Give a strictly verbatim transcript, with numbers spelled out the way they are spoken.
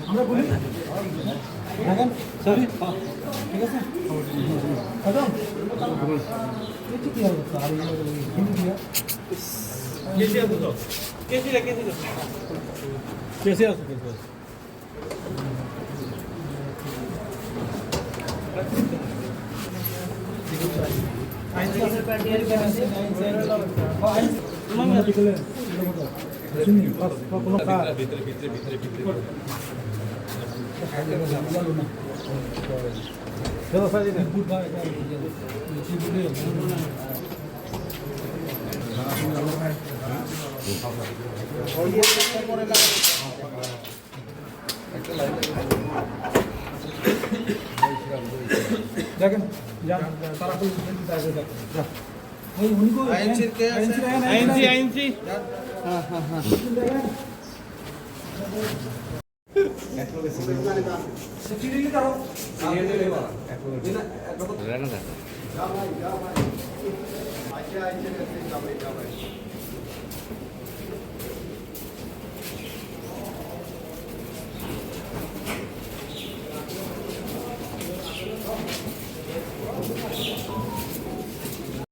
আমরা বলি দেখেন, ঠিক আছে? একদম। এই তো কি হবে? আর এই হিন্দি দিয়া। কেসে আছো তো? কেসে রে, কেসে রে? কেসে আছো, কেসে আছো? দেখেন, যান, তারা তো দেখেন, দেখেন, দেখেন। ওই উনি কই? আইএনসির কে আছে? INC, INC. হ্যাঁ, হ্যাঁ, হ্যাঁ। সিরিয়ালি কারো? সিরিয়ালি লেবা।